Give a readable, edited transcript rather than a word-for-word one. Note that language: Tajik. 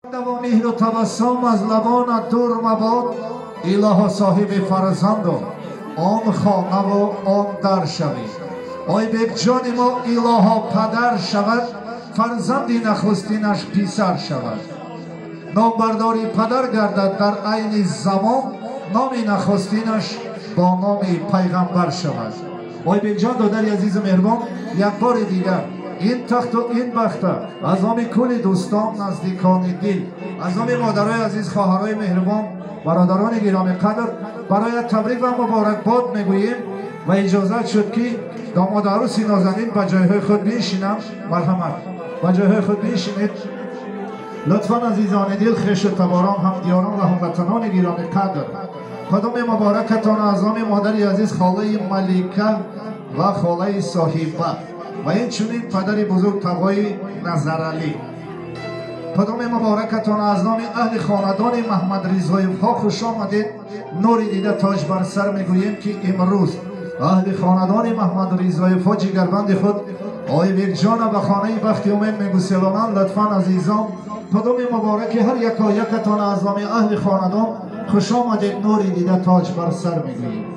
Меҳру табассум аз лабонат дур мабод, илоҳо соҳиби фарзанду он хонаву он дар шавӣ. Ойбекҷони мо илоҳо падар шавад, фарзанди нахустинаш писар шавад. Номбардори падар гардад дар айни замон, номи нахустинаш бо номи пайғамбар шавад. Ойбекҷон, додари азизу меҳрубон, як бори дигар ин тахту ин бахта аз номи кулли дӯстон, наздикони дил, аз номи модарои азиз, хоҳарои меҳрубон, бародарони гиромӣ қадр бароят табрик ва муборакбод мегӯем ва иҷозат шуд, ки домоду арӯси нозанин ба ҷойҳои худ биншинанд. Марҳамат, ба ҷойҳои худ биншинед лутфан. Азизони дил, хешу таборон, ҳамдиёрон ва ҳамватанони гиромӣ қадр, қадами муборакатон аз номи модари азиз, холаи Малика ва холаи Соҳиба ва инчунин падари бузург тағои Назаралӣ, қадами муборакатон аз номи аҳли хонадони Маҳмадризоевҳо хуш омадед, нури дида, тоҷ бар сар мегӯем, ки имрӯз аҳли хонадони Маҳмадризоевҳо ҷигарбанди худ Ойбекҷона ба хонаи бахти умед мегуселонанд. Лутфан, азизон, қадами мубораки ҳар якоякатон аз номи аҳли хонадон хуш омадед, нури дида, тоҷ бар сар мегӯем.